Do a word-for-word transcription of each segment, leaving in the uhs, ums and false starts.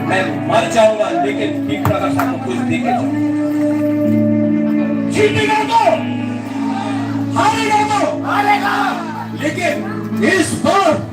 मैं मर जाऊंगा, लेकिन विप्रा का सबको कुछ दे के जाऊंगा। जीतेगा तो, हारेगा तो, हारेगा। लेकिन इस बार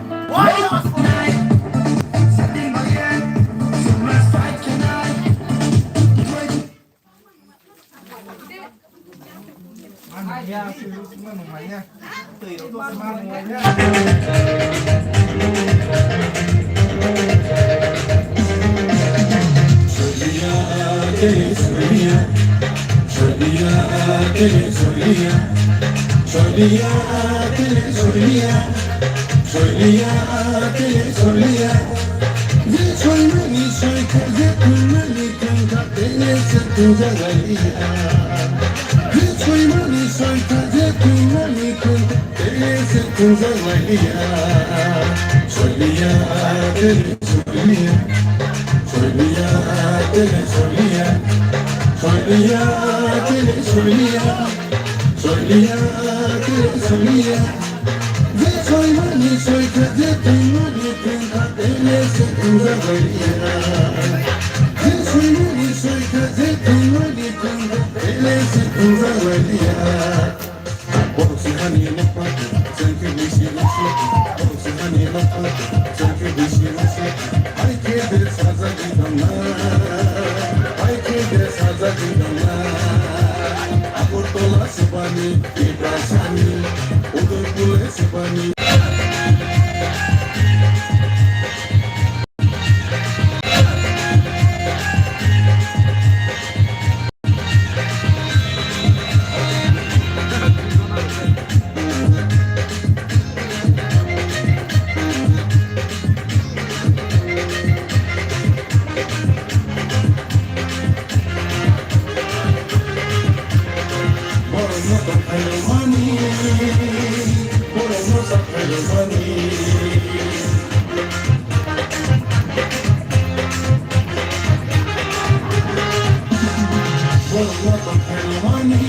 Borokno tongthai romani,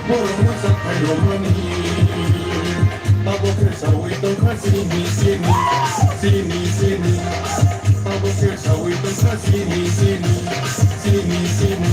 borokno chathai romani. Tabuk khe saui tongkha chini, chini, chini, chini. Tabuk khe saui tongkha chini, chini, chini, chini.